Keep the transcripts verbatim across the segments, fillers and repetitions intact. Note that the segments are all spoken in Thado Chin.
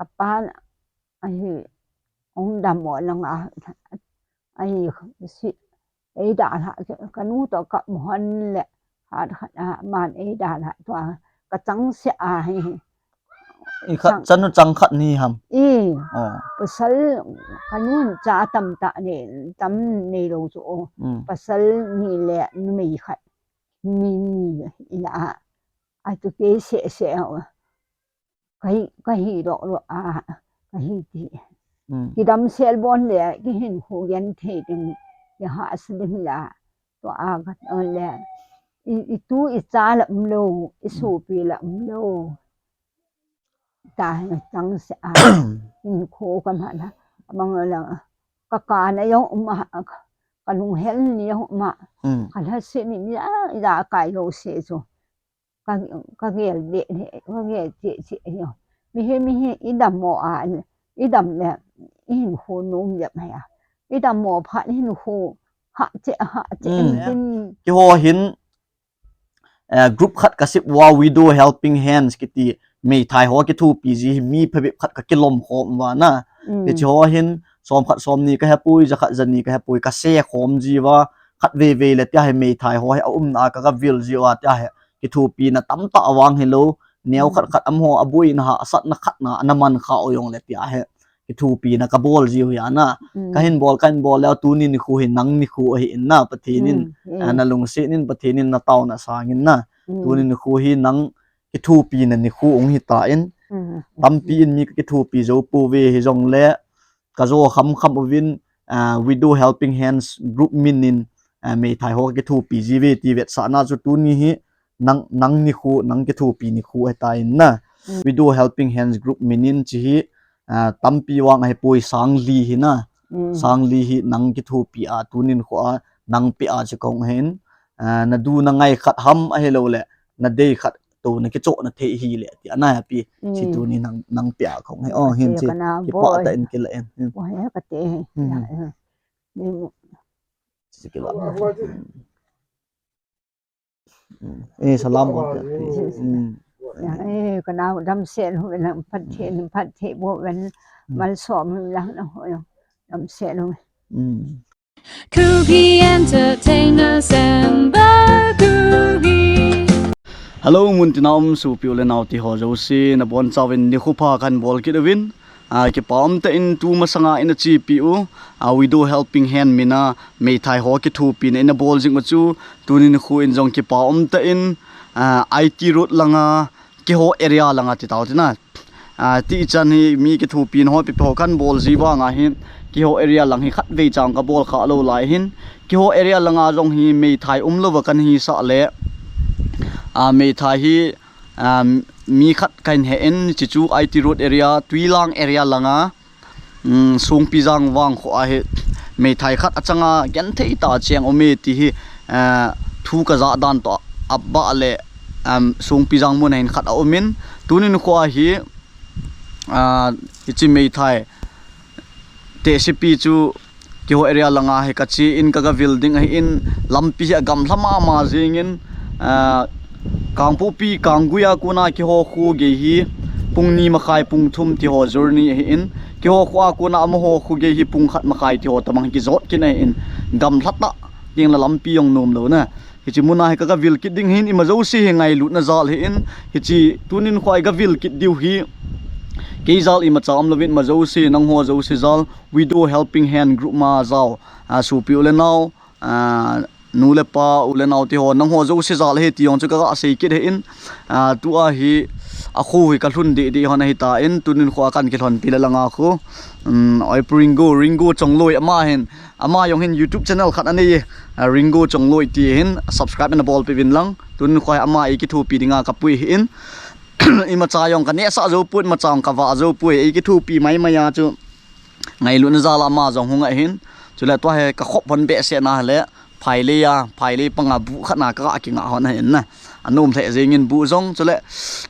Apan ahi, ong dam mo nang a, ahi, si, ei da la, ka nu to ka mo han le, hat hat a, man ei da la to a, ka chang se a hi. I khat, chang- chanu chang khat ni ham. I, Oh. pasal, ka nu cha tam ta ne, tam nei lo chu o. Mm. Pasal ni le numei khat. Mi ni ila a, a tu ke se se o. Ka hi, ka hi lo lo a, ka hi ti. Mm. Ki dam sel bon le, ki hin khu gen thei ding, ki ha slim la. To a ka to le. I, i tu i cha la um lo, i Mm. sopi la um lo. Ta hi chang se a. Hin khu ka ma na. Mang la. Ka ka na yong um a. Ka lung hel ni yong um a. Mm. Ka la se ni ni a, i da ka yo se so. Ka, ka gel de, de, ka gel che, che, yo. Mi he, mi he, i dam mo a, i dam le, i hin khu nom le ma ya. I dam mo phat hin khu, ha che, ha che, Mm. in tin. Ki ho hin, eh, group khat ka sip ua, Widow Helping Hands kiti, meithai ho kithopi ji hi mi phabep khat ka kilom khom uva na. Mm. Hiche ho hin, som khat som ni ka hepui, ja khat ja ni ka hepui, ka se khom ji uva, khat vei vei le tia hi meithai ho hi a umna a ka, ka vil ji uva tia hi kithopina tamtah vang hi lo, neo Mm. khat khat amaho a buina ha, a satna khatna, ana man kha u jong le tia hi kithopina ka bol ji u hi a na. Mm. Ka hin bol, ka hin bol le, tuni nikho hi nang nikho ahi in na, Pathen in, Mm, mm. ah, na lungset in, Pathen in na taona sangin na. Mm. Tuni nikho hi nang kithopina nikho ong hi ta in. Mm. Tampi in mi ka kithopi jou pouve hi jong le, ka jo kham kham uvin, ah, Widow Helping Hands group min in, ah, meithai ho ka kithopi ji uve ti vetsahna chu tuni hi nang, nang nikho, nang kithopi nikho ahi ta in na. Mm. Widow Helping Hands group min in chi hi, ah, tampi vang ahi poi, sang li hi na. Mm. Sang li hi nang kithopi a, tuni nikho a, nang pe a chi kong hin, ah, na du na ngai khat ham ahi lo le, na dei khat to na kichoh na thei hi le, ti ana happy, chi Mm. tuni nang, nang pe a kong hi. Oh, hin Te chi, ka na kipa boi. ta in kila in. Hmm. Boi ka te. Hmm. Ya, ya. Ni mo. Chi kila. Hmm. Hmm. Eh, salam mo. Hmm. Ya, eh, ka na dam se no, na phat the, na phat the bo wen, Hmm. mal som lang na ho yo. Dam se no. Hmm. Kuki Entertainers and Bakuki. Hello, mun tina um sopi u le nao te ho jouse, na bonchauvin nikho pha kahin bol kit uvin. Ah, kipa umtah in tu masanga ina chepi u, ah, Widow Helping Hand min a meithai ho kithopina ina bol jing u chu, tuni nikho in jong kipa umtah in, ah, I T Road langa, keiho area langa ti tau tina. Ah, ti chan hi mi kithopina ho pipi ho kahin bol ji vanga hin, keiho area lang hi khatvei chang ka bol kha lou lai hin, keiho area langa jong hi meithai umlouva kahin hisah le, ah, meithai hi, ah, mi khat kahin he in, chi chu I T Road area, Twilang area langa, um, Songpijang vangkho a hi meithai khat achanga genthei tah a cheng aume ti hi, ah, thu kajah dan toh abah le, um, Songpijang mun a hin khat aum in, tuni nikho a hi, ah, hiche meithai tehsepi chu keiho area langa hi kache in ka, ka vil ding ahi in, lampi hi agamlha mama jing in, ah, Kangpokpi, Kanggui a kona keiho kho gei hi pung ni makhai, pung thum tiho journey ahi in, keiho kho a kona amaho kho gei hi pung khat makhai tiho tabang kijot kit ahi in, gamlha tah, teng le lampi jong nom lou na. Hiche muna hi ka, ka vil kit ding hin ima jouse hi ngailutna jal hi in, hiche tuni nikho a ka vil kit diu hi, kei jal imacha umlouvin ima jouse, nangho jouse jal, Widow Helping Hand group ma jao, ah, sopi u le nao, ah, nu le pa, u le nao tiho, nangho jouse jal ahi ti jong chu ka, ka sei kit ahi in, ah, tua hi, akho hi ka lhun deh deh hon ahi tan, tuni nikho a kahin kilhonpi le langa kho, um, oi pu Ringo, Ringo Chongloi ama hin, ama jong hin YouTube channel khat anei, ah, Ringo Chongloi ti hin, subscribe na bolpeh uvin lang, tuni nikho a ama eikithopi dinga kapui ahi in, imacha jong ka nehsah jou poi, imacha jong ka vah jou poi, eikithopi mai mai a chu, ngailutna jal a ama jong hung ahin. Chule tua hi ka khop hon behseh na le, phailei a, phailei panga buh khat na ka, ka kinga hon ahin na. Anom lheh jeng in buh jong. Chule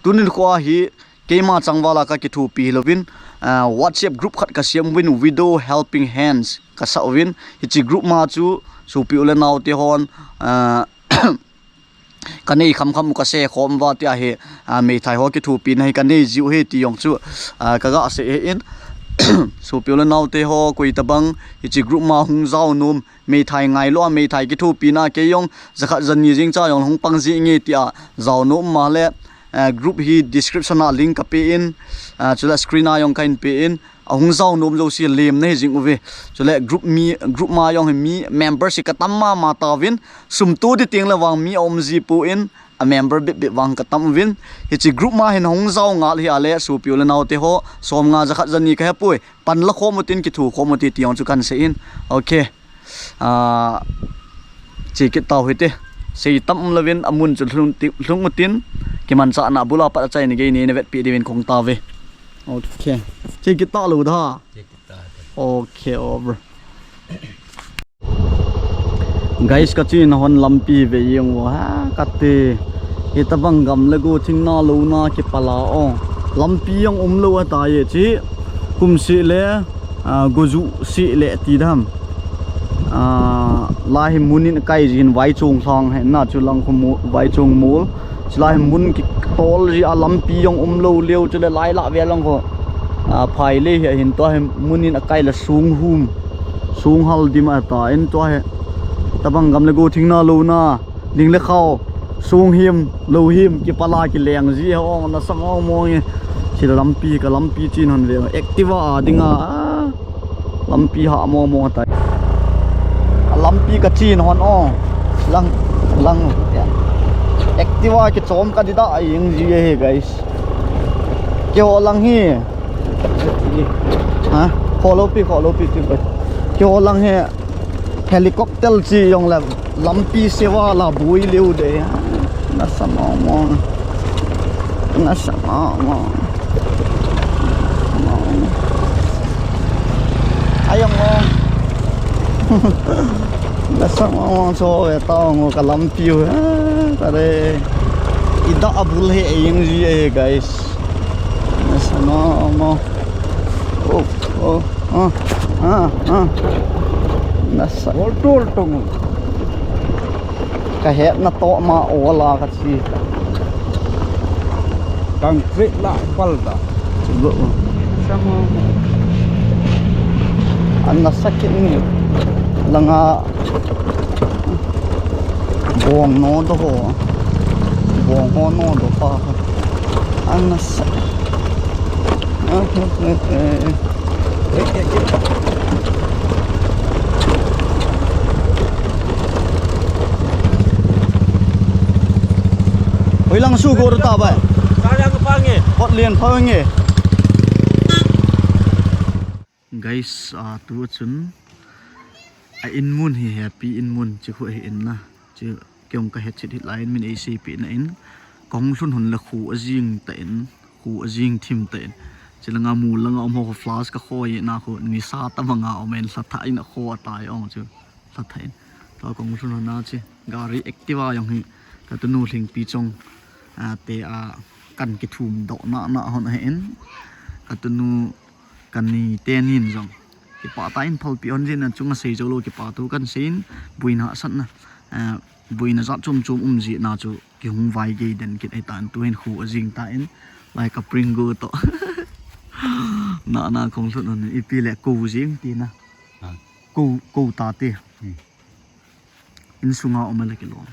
tuni nikho a hi keima changval a ka kithopi hilouvin, ah, WhatsApp group khat ka siam uvin, Widow Helping Hands ka sa uvin. Hiche group ma chu sopi u le nao te hon, ah, kanei khamkham u kase khom uva tia hi, a, meithai ho kithopina hi kanei jiu hi ti jong chu, a, kaga sei hi in. Sopi u le naote ho, koi tabang hiche group ma hung jao nom, meithai ngailou a, meithai kithopina kei jong jakhat jani jeng cha jong hung pang ji nge tia jao nom ma le, a, group hi description a link kape in, a, chule screen a jong kahin pe in, ahung jao nom jouse lemna hi jing uve. Chule group mi, group ma jong hi mi member hi katam mama tauvin, sum to di teng le vang mi aum ji poi, a member bep bep vang katam uvin. Hiche group ma hin hung jao ngal hi a le, sopi u le naote ho, som nga jakhat jani kahepoi. Pan la khom utin, kitho khom utin ti jong chu kahin sei in. Ok. A, che kit tau hite. Sei tam um louvin, amun chu lhung ti, lhung utin, kimanchahna bula pat achaina gei nei na vetpi diuvin kong tauve. Ok. Che kit talou da. Che kit ta. Ok, over. Guys, kachena hon lampi ve jeng uvo ha, kati. Hitabang gam le go thingna louna kipala o. Lampi jong umlou ahitai e, chi kum seh le, a, go ju seh le ti dam. A, lai hi mun in akai jin Vaichong lhang hi na, chulang khu mu-, Vaichong mol. Chulai hi mun kitol ji a, lampi jong umlou leu, chule lai lah ve lang khu. A, phai le hi ahin, tua hi mun in akai le song hum. Song hal dim ahitai, tua hi. Tabang gam le go thingna louna. Ling le khao, song him, lou him, kipala kileng ji he ong, nasa mong mong e. Chi lampi ka lampi chen hon ve. Activa a dinga, a, lampi ha mong mong ahitai. A lampi kachen hon o. Lang, lang, ya. Activa kichom ka dida a ing ji he, guys. Kiho lang hi. Ha? Kholo pi, kholo pi, pi, pi. Kiho lang hi. Helicopter chi jong le lampi seva la bui liu de. Nasa mong mong. Nasa mong mong. Ayong mong. Nasa mong mong so ve tao ngo ka lampi u. Ah, tare. Ida abul he ayong ji e, guys. Nasa mong mong. Oh, oh. Ah, ah, ah. Nasa. Ol tul tung. Ka hetna toh ma ola ka chi. Concrete la pal ta. Go. Sama. An nasa kit ni. Langa. Bong no do ho. Bong ho no do pa. An nasa. Hoilang su go ta bai. Sarang pange. Hot lian pha nge. Guys, a, tu chun a in mun hi Happy in mun chi khu hi in na. Chi Kei jong ka hetchet hih laiyin min eiseipeh na in, kahung lhun hon le khu ajing tan, khu ajing thim tan. Chulanga mol langa um ho khu flash ka khoi na khu nisa tabanga um in lhathah in akho atai ong chu lhathah in. Tua kahung lhun hon a chu gari Activa jong hi ka tunu Lhingpi chong, a, te a kan kithum doh na na hon ahin ka tunu Kani tenin jong kipah tah in phalpeh hon jin, achunga sei jou lou kipah thu kan sei in, boina hahsatna, eh, boina jat chom chom um jeh in chu kihung vai gei den kit ahitan, tuhin khu ajing tan, lai ka pring go toh. Na, na kong lhut hon ipi le ko jing tina. Ha. Ko, ko ta te. Hmm. Insunga um le kilom.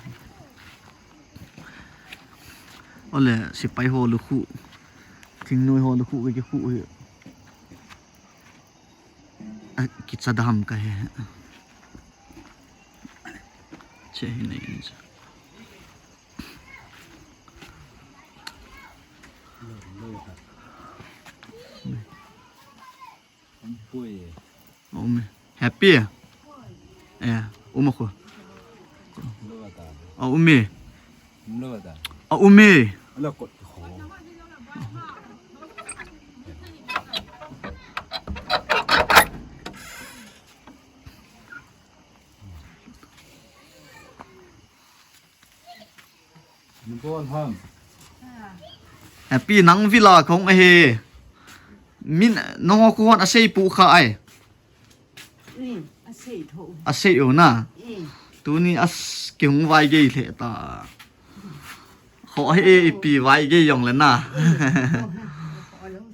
Ole, sepai ho lukhuh. Thingnoi ho lukhuh, kikhuh hi. A, kicha dam ka he. Che hi nei ni cha. Um e. Happy e? Eh, um a khu. A um e. A um e. Happy, nang vila kong ahi. Min, nangho khu hon asei pu kha ai. Mm, asei tho. Asei u na. Mm. Tuni as kihung vai gei lheh ta. Oh, hi ipi vai gei jong le na.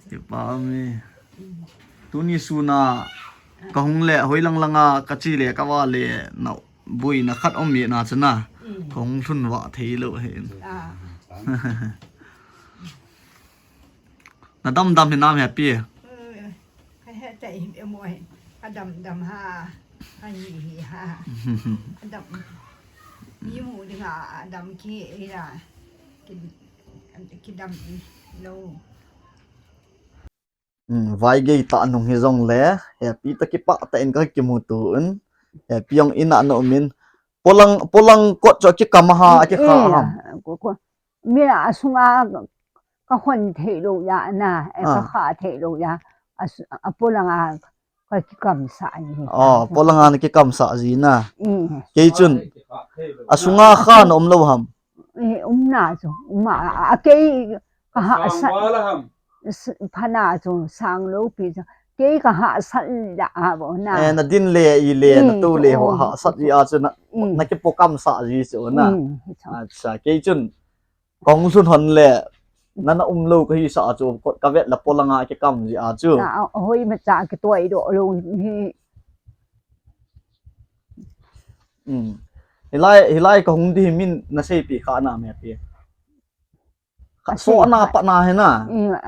Kipa mi. Tuni suna kahung le hoi lang langa kachi le kava le na buina khat om mi na chana. Kahung lhun va thei lou hin. Na dam dam hi nam happy. Ka he ta i mo he. Ka dam dam ha. Ka hi hi ha. Ka dam. Mi mu ding a dam ki e la. Ki, ki dam i lo. Vai gei ta nung hi jong le. Happy ta kipa ta in ka kimu tu un. Happy jong ina no min. Polang, polang kot cho kikam ha, kikha ham. Ko, ko. Mi a sunga ka hon thei lou ya na, e ka kha thei lou ya, a polanga ka kikam sa ni. Oh, polanga na kikam sa ji na. Kei chun, a sunga kha na um lou ham. E, um na chu, um a, a kei ka ha sa. Phana chu, sang lou pi chu. Kei ka ha sa da a bo na. E, na din le, i le, na tu le ho ha sa ji a chu na, na kipokam sa ji chu na. Acha, kei chun. Kong sun hon le, nana um lou ka hi sa chu, ka vet la polanga kikam ji a chu. Na, hoi ma cha kitoi do lou hi. Hilai, hilai ka hung di hi min na seipi kha na me pi. Kha so na pa na he na.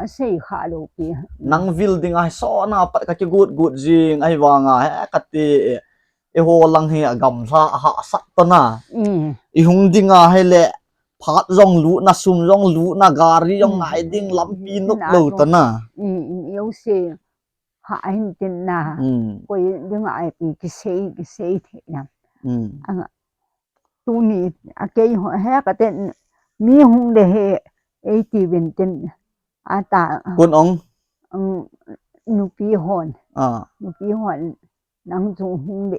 A sei kha lou pi. Nang vil ding a so na pa ka kigut gut jing, ahi vanga he ka ti, e ho lang hi a gamla a ha sat ta na. I hung ding a he le, phat jong lu na, sum jong lu na, gari jong ngai ding, lampi nuk lou ta na. I, i, eu se ha hin tin na. Koi ding a ai pi kisei, kisei the na. Anga, tuni a kei ho he ka ten mi hung de he, ei ti vin tin. Ata. Kun ong? Nupi hon. Nupi hon. Nang chu hung de,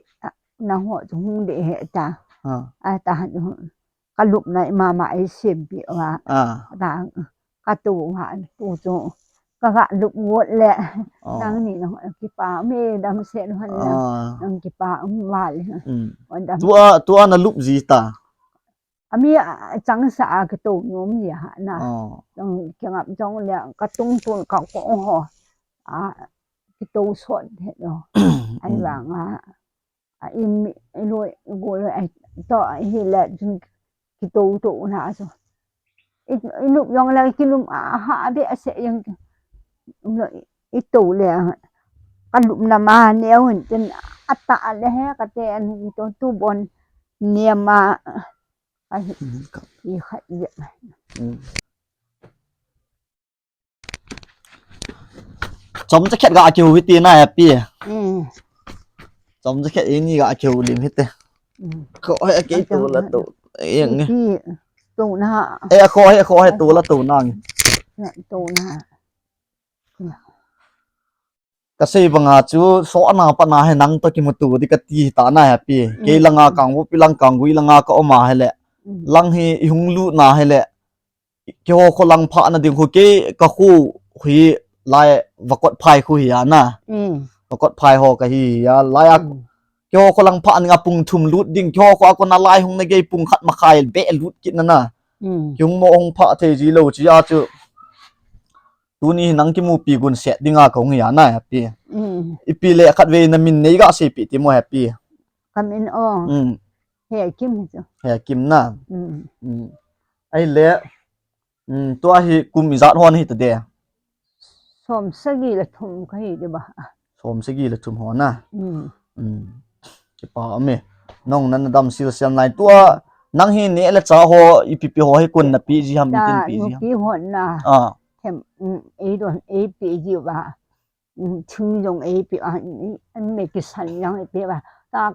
nang ho chu hung de he ta. Ata. Ka lup na i mama i sim pi wa. Ta, ka tu wa, tu chu. Ka ga lup ngot le. Nang ni nang kipa, me dam se hon na. Nang kipa, um wa le. Tua, tua na lup ji ta. A mi a, a chang sa a kito nom ji ha na. Chang kingap chang le ka tung tun ka ko ho. A kito sot he lo. Ai vang a. A im i lo i go lo ai to hi le chun kito to na so. I, i nup jong le kilum a ha be a se jong. I to le ka lum na ma ne un tin a ta le he ka te an to tu bon ne ma. Ahi, i khat je. Chom cha khet ga kiu hiti na happy. Chom cha khet ini ga kiu lim hite. Ko he ke tu la tu. Eng. Tu na. E ko he, ko he tu la tu nang. Tu na. Ka sei banga chu so ana pa na he nang to kimutu di ka ti ta na happy. Kei langa kang bu pi lang kang gui langa ka oma he le. Lang hi i hung lu na he le. Kei ho kho lang pha na ding khu kei ka khu hi lai vakot phai khu hi ana. Vakot phai ho ka hi ya lai a. Kei ho kho lang pha ning a pung thum lut ding kei ho kho a ko na lai hung na gei pung khat ma khai be lut kit na na. Kei hung mo hung pha thei ji lo chi a chu. Tuni hi nang kimupi gun set dinga ka hung hi ana happy. Ipi le khat ve na min nei ga sei pi ti mo happy. Ka min o. He Kim hi chu. He Kim na. Ai le. Tua hi kum ijat hon hi ta de. Som sagi le thum ka hi de ba. Som sagi le thum hon na. Kipa ame. Nong nan dam sil siam lai tua nang hi ne le cha ho ipi pi ho hi kun na pi ji ham itin pi ji ham. Pi hon na. Them, ei don ei pi ji ba. Thing jong ei pi a, an me kisan jong ei pi ba. Ta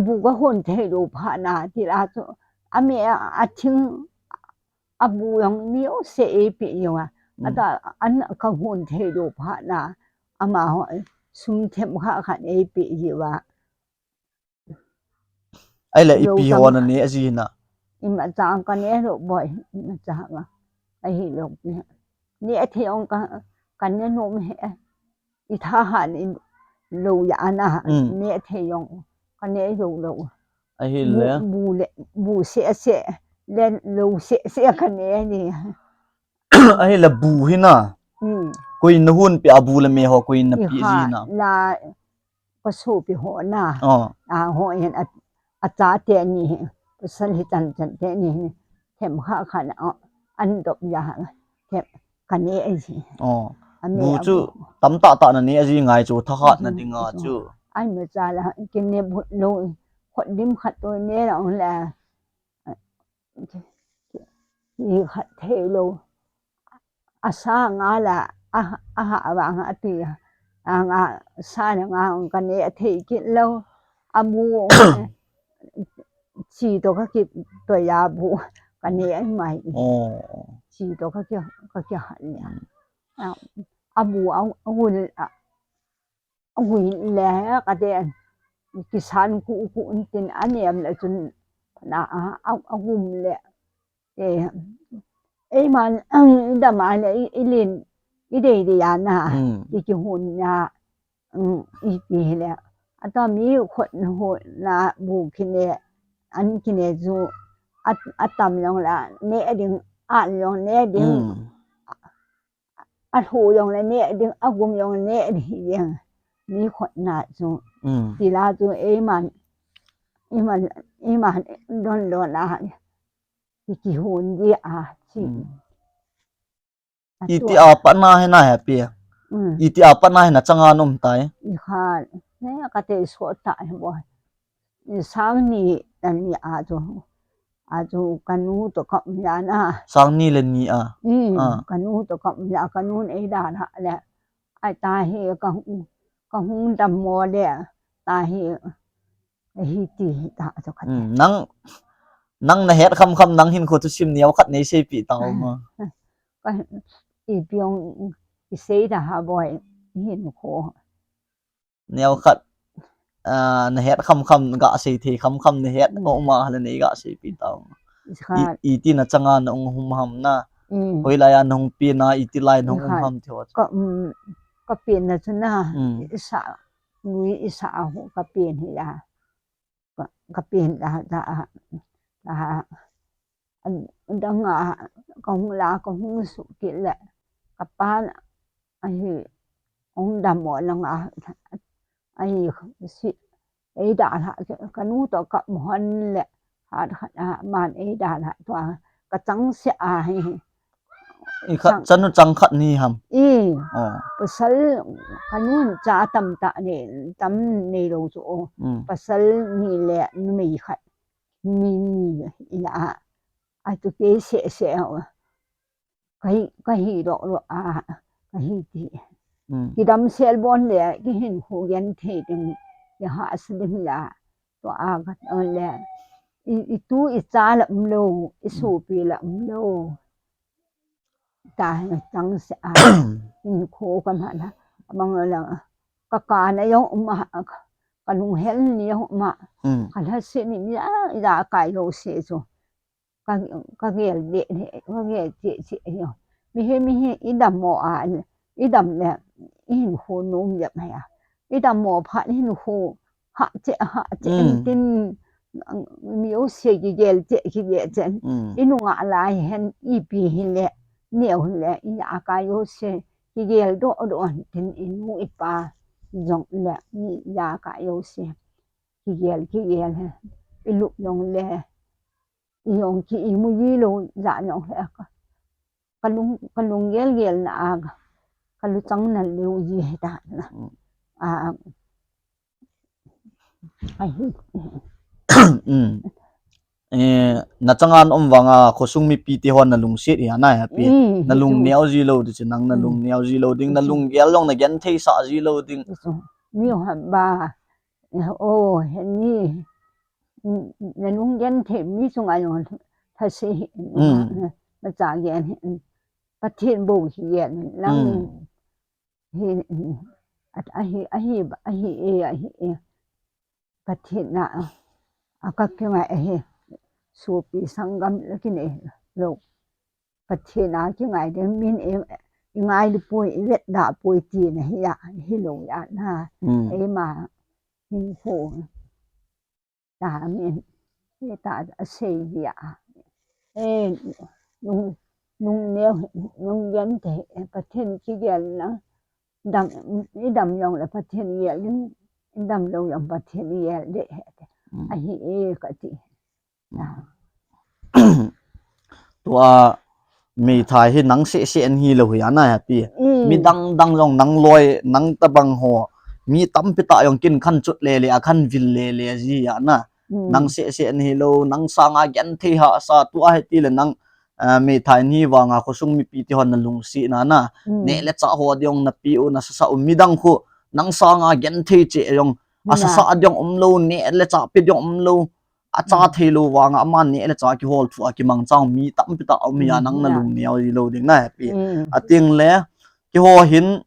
bu ka hon thei lo pha na ti la chu. A me a thing a bu jong mi o se ei pi jong a. Ata an ka hon thei lo pha na. Ama ho sum them kha khan ei pi ji ba. Ai le ipi ho na ne aji na. Ima cha ka ne lo boi, ima cha ma. Ahi lo pi. Ne a thei ong ka, ka ne nom he. I tha han i lo ya na. Ne a thei ong ka ne lo lo. Ahi le. Bu le, bu se se. Len lo se se ka ne ni. Ahile bu hi na. Hmm. Koi na hun pi a bu le me ho koi na pi ji na. La ka so pi ho na. Oh. A ho en a, a cha te ni. Pasal hi chan chan te ni. Them kha kha na. Oh. An dop ya. Them ka ne ai ji. Oh. Bu chu tam ta ta na ne ai ji ngai chu tha khat na ding a chu. Ai me cha la kin ne bu lo. Khot dim khat to ne la on la. Ni khat thei lo. A sa nga la, a, a ha vang a ti a. A nga sa na nga ka ne a thei kit lo. A bu chi to ka ki to ya bu. Ka ne ai mai. Oh. Chi to ka ki, ka ki ha ne. A, a bu a, a bu a, a gum le ka te kisan ku ku tin a nem le chun na a, a, a gum le. E, ei man, da ma le i, i lin, i dei dei a na, hmm, i ki hun na, um, i pi le. A ta mi khot hun na bu ki ne, an ki ne chu, a, a tam long la, ne ding, a long ne ding. Hmm. A thu jong le ne ding, a gum jong le ne ding hi jeng. Mi khot na chu. Mm. Ti la chu eiman, eiman, eiman don don a ki, ki hun ji a chi. Mm. Iti a pat na hi na happy. Mm. Iti a pat na hi na changa nom tai. I kha, ne ka te so ta hi bo. Sang ni, ani a chu, a chu ka nu to ka um ya na. Sang ni le ni a. Mm, ah. Ka nu to ka um ya, ka nun ei da na le. Ai ta hi ka hung, ka hung dam mo le. Ta hi, hi ti hi ta chu ka. Mm, nang, nang na het kham kham nang hin kho thu sim neo khat nei sei pi tao ma. Ka i piong i sei da ha boi hin kho. Neo khat, ah, na het kham kham, ga sei thei kham kham na het, mm, o ma hala nei ga sei pi tao. I, iti na changa na ung hum ham na. Mm. Hoi lai a na hung pi na, iti lai na hung hum ham thei. Ka, um, ka pi na chu na, mm, i sa, lui i sa a hu ka pi hi ya. Ka, ka pi da, da, da, dang a, ka hung la, ka hung su ki le, ka pa na, ahi, hung dam mo lang a, ahi, si, ei da la, ka nu to ka mo han le, hat hat a, man ei da la, to a, ka chang se a hi. I khat, chang, chanu chang khat ni ham. I, oh. Pasal, ka nun cha tam ta ne, tam nei lo chu, oh. Mm. Pasal ni le, numei khat. Mi ni, ina a, a tu ke se se a, ka hi, ka hi lo lo a, ka hi ti. Mm. Ki dam sel bon le, ki hin khu gen thei ding, ki ha slim la, to a ka ton le, i, i tu i cha la um lo, i su pi la um lo. Ta hi tang se a, in kho ka ma na, mang la, ka ka na yong ma, ka lung hel ni yong ma, mm, ka la se ni ya, ya ka yo se so, ka, ka gel de, ka gel che che yo. Mi he, mi he, i dam mo a, i dam le, i hin kho nom ya ma ya. I dam mo pha, i hin kho, ha che, ha che, mm, tin, mi o se ki gel che, ki gel che. Mm. I nunga lai hen, i pi hi le, neo hi le, i ya ka yo se, ki gel do do, tin i nu i pa, jong le, mi ya ka yo se, ki gel, ki gel he, i lu jong le, i yong ki i mu yi lo, ja jong le ka. Ka lung, ka lung gel gel na a, ka lu chang na leo ji he ta na. Mm. A, a hi. Mm. Eh, na changa na um vang a, khosung mipi te hon na lungset hi a na happy. Mm, na lung neo ji lo ti chu nang na lung neo ji lo ding, na lung gel long na gen thei sa ji lo ding. Mi ha ba, oh, he ni, na lung gen thei mi chunga jong tha se hi, mm, na, na cha gen hi, Pathen bou hi gen lang, mm, hi, at ahi, ahi, ahi e, ahi e. Pathen na, a ka kingai ahi, sopi sanggam la kinei lo. Pathen a kingai ding min e, i ngai lu poi, i vet da poi ti na hi ya, hi lo ya na. Mm. Eima, hi ho. Ta min, hi ta a sei ya. Eh, nung, nung neo, nung gen te, Pathen kigel na. Dam, i dam jong le Pathen gel ding, i dam lou jong Pathen gel ding. Hmm. Ahi e kati. Hmm. Tua meithai hi nang seh seh in hilou hi ana happy. Hmm. Mi dang dang jong nang loi, nang tabang ho. Mi tampi tah jong kin khan chut le le, a khan vil le le ji ana. Hmm. Nang seh seh in hilou, nang sanga genthei hahsa tua hiti le nang, ah, meithai ni vanga khosung mipi ti hon na lungset na na. Hmm. Neh le chah ho ding jong na pe u, na sasa u, midang khu nang sanga genthei cheh jong, a sasa ding jong umlou, neh le chah pe ding jong umlou. A cha thei lou vanga, aman neh le chah kihol thu a kimang chang mi tampi tah um hi a, nang na lung neo ji lou ding na happy. Hmm. Ating le, keiho hin,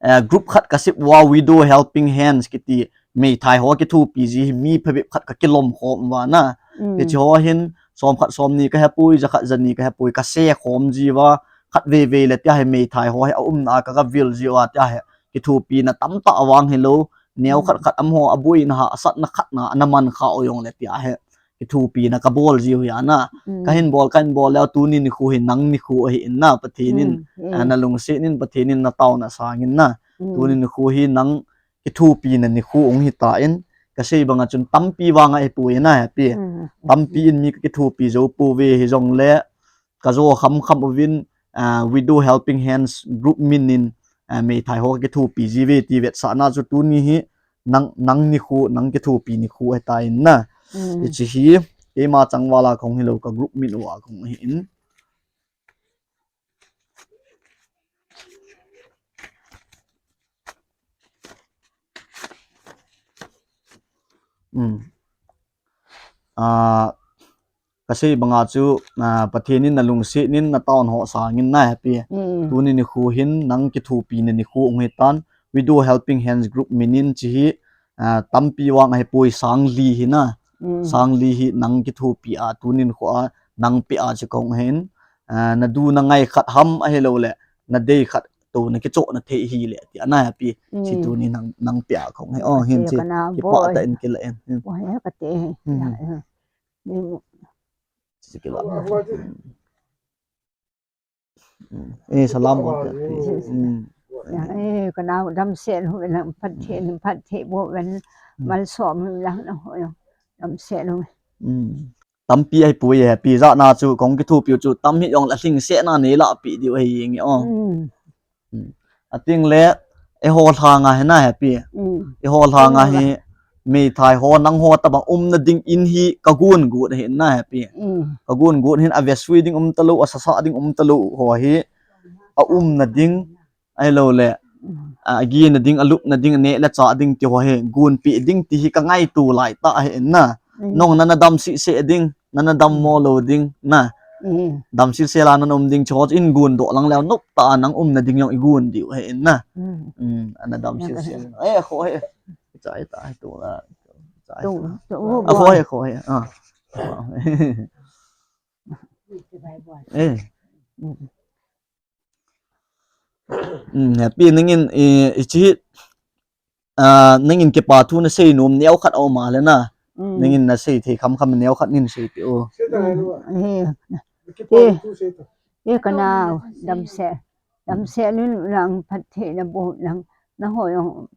eh, group khat ka sep uva, Widow Helping Hands kiti, meithai ho kithopi ji hi mi phabep khat ka kilom khom uva na. Mm. Hiche ho hin, som khat som ni ka hepoi, ja khat ja ni ka hepoi, ka se khom ji uva, khat vei vei le tia hi meithai ho hi a umna a ka, ka vil ji uva tia hi, kithopina tamtah vang hilou, neo khat khat amaho a boina hahsatna khat na, ana man kha u jong le tia hi. Kithopina ka bol jiu hi ana. Mm. Ka hin bol, ka hin bol leh tuni nikho hi nang nikho ahi in na, Pathen in, mm, mm, ah, na lungset in, Pathen in na taona sangin na. Mm. Tuni nikho hi nang kithopina nikho hung hi tan, ka sei banga chun tampi vanga ahipoi na happy. Mm. Tampi in mi ka kithopi jou pouve hijongle, ka jo kham kham uvin, ah, Widow Helping Hands group min in, ah, meithai ho ka kithopi jiuve ti vetsahna chu tuni hi nang, nang nikho, nang kithopi nikho ahitan na. Mm. Hiche hi, keima chang vala kahung hilou, ka group min uva kahung ahin. Mm. Ah, ka sei banga chu, ah, Pathen in na lungset in na taona ho sangin na happy. Mm. Tuni nikho hin nang kithopina nikho hung hitan, Widow Helping Hands group min in hiche hi, ah, tampi vang ahipoi, sang li hi na. Mm. Sang li hi nang kithopi a, tuni nikho a nang pe a chu kahung ahin. Ah, na du na ngai khat ham ahilou le, na dei khat to na kichoh na thei hile, ti ana happy. Mm. Hiche tuni nang, nang pe a kahung ahi. Oh, hin hiche kipah tah in kila in. Hmm. Oh, he kati. Hmm. Ya, ya. Ni mu. Hiche kila. Hmm. Eh, salam ho. Hmm. Ya, eh, ka nao damsel uvin lang, Pathen, Pathen bou uvin, hmm, malsom uvin lang na ho jong. Damsel uvin. Hmm. Tampi ahipoi happy, jana chu kahung kithopi u chu tam hijong le lhingsetna nei lahpeh diu ahi jeng e o. Mm. Mm. Ating le, eiho lhanga hi na happy. Mm. Eiho lhanga hi, mm, meithai ho nangho tabang umna ding in hi ka gon got ahi na happy. Mm. Ka gon got hin avesui ding um talou, asasa ding um talou ho hi, a umna ding, ahilou le, mm, a gina ding, alupna ding, aneh le chah ding ti ho hi, gonpeh ding ti hi ka ngaito lai tah ahi na. Mm. Nang nana dam sese ding, nana dammo lou ding, na. Mm. Dam sese la nana um ding, chu in gon doh lang leu, nop tah a nang umna ding jong i gon diu ahi na. Mm. Mm, ana dam sese. Eh, kho he. Chai ta, tu la. Chai ta. Tu, tu, a, kho he, kho he. Ah. Eh. Mm. Um, happy nangin, eh, hiche, ah, nangin kipa thu nasei nom neo khat aum a le na. Mm. Nangin nasei thei kham kham neo khat nin seipeh o. Mm. Eh. Eh. Eh, ka nao, damsel. Damsel un lang, phatthei naboh lang. Nangho jong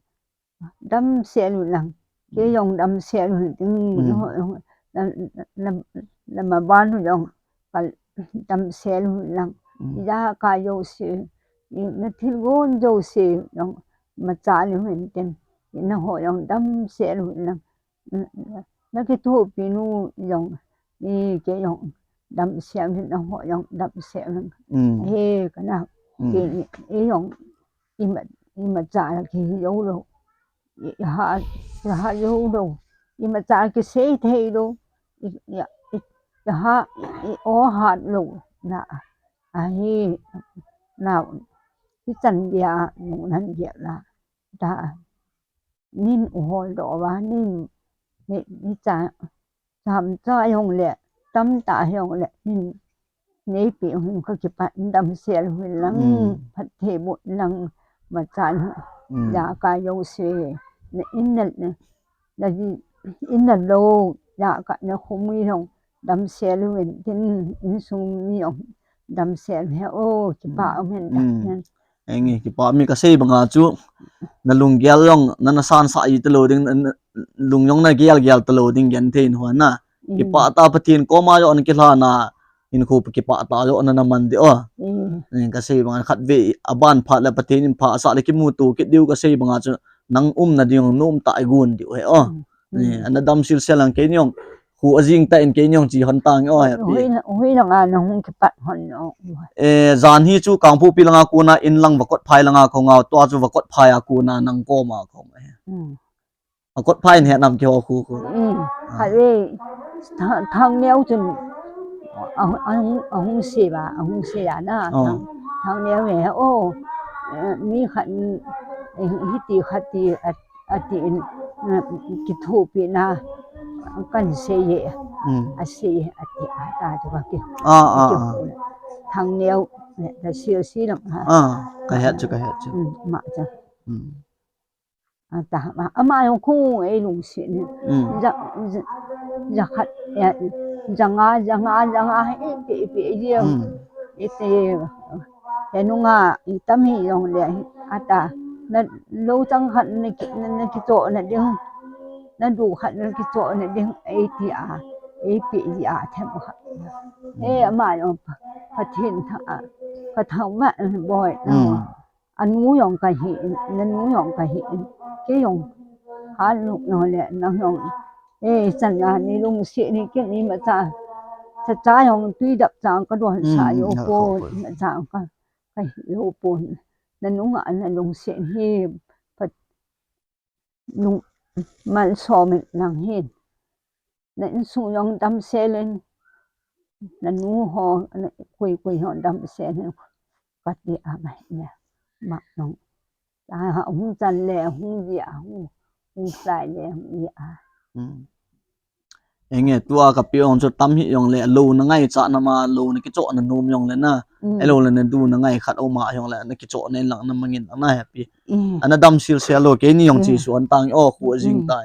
damsel un lang. Kei jong damsel u hitin, mm, na, na, na, na maban u jong ka damsel u lang. Mm. Ijakai jouse, i na thilgon jouse jong machal u hitin. Nangho jong damsel u lang. Na, na, na kithopi nu jong, i kei jong damsel u, nangho jong damsel u. Mm. He, ka nao. Mm. Kei, i jong ima, imachal kihi jou lou. I, i ha, i ha jou lou. Imachal kisei thei lou. I, i, i, i ha, i o hat lou. Na, ahi, na, hichan geiya, nungnan geiya la. Ta, nin u holdoh uva, nin, ni, ni cha, Cham cha jong le, tamtah jong le, hin neipi u hin ka kipah in damsel u hin lang, mm, phatthei boh in lang, machal u, mm, ijakai jouse, na in na, na, na in na lou, ijakai na khomui jong, damsel uvin tin, insung mi jong damsel he o, kipa um hen ta. Enge, kipa mi kasei banga chu, na lunggel jong, na, na san sa i talou ding, na, na, lung jong na gel gel talou ding gen thei in hua na. Kipa ta Pathen koma jong na kilhana, in khu kipa ta jong na na man di o. Enge, kasei banga khat ve, aban phat le Pathen in pha sa le kimuto kit diu kasei banga chu, nang umna ding jong nom ta i gun diu he o. Ana damsel sel lang keini jong. Khu ajing ta in keini jong chi hon tang o he pi. Hui, hui langa na hung kipat hon o. Eh, jan hi chu Kangpokpi langa kona in lang Vakotphai langa kong a, tua chu Vakotphai a kona nang koma kong he. Vakotphai in he nam kiho khu khu. Khat ve, Thangneo chun, a, a, ahung se ba, ahung se a na, Thang, Thangneo he o, eh, mi khat, eh, hiti khat ti, a, ati in, eh, kithopi na, kan sei e. Asei e, ati a ta chu ka ki. Thangneo, eh, ta si, si lang ha. Kahet chu, kahet chu. Ma cha. Ata, ama, ama jong khu ei lungset in. Ja, ja, ja khat, eh, ja nga, ja nga, ja nga, eh, pe, pe, eh. Ite, he nunga, i tam hi jong le, ata, na lou chang khat na ki, na, na kichoh na ding, na du khat na kichoh na ding, ei ti a, ei pe ji a, them khat. Eh, ama jong, Pathen tha, ka thang ma, boi, na. Anu jong kahi in, nanu jong kahi in, kei jong, ha nu jong le, nang jong, eh, chan a ni lungset ni kei ni ma cha, cha cha jong tui dap chang ka don sa yo ko, ma cha ka, kahi yo ko, nanu nga na lungset hi, pat, lung, malsom in nang hin. Na insung jong damsel in, nanu ho, na kui kui ho damsel in, kati a mai ne, ma nong. Ta hung chan le, hung ji a, hung, hung sai le, hung ji a. Enge, tua ka pi ong chu tam hi jong le, lou na ngaichat na ma, lou na kichoh na nom jong le na. Elou le na du na ngai khat o ma jong le, na kichoh na in lang na mangin lang na he pi. Ana damsel sel lou, keini jong chi suan tang o, khu ajing ta.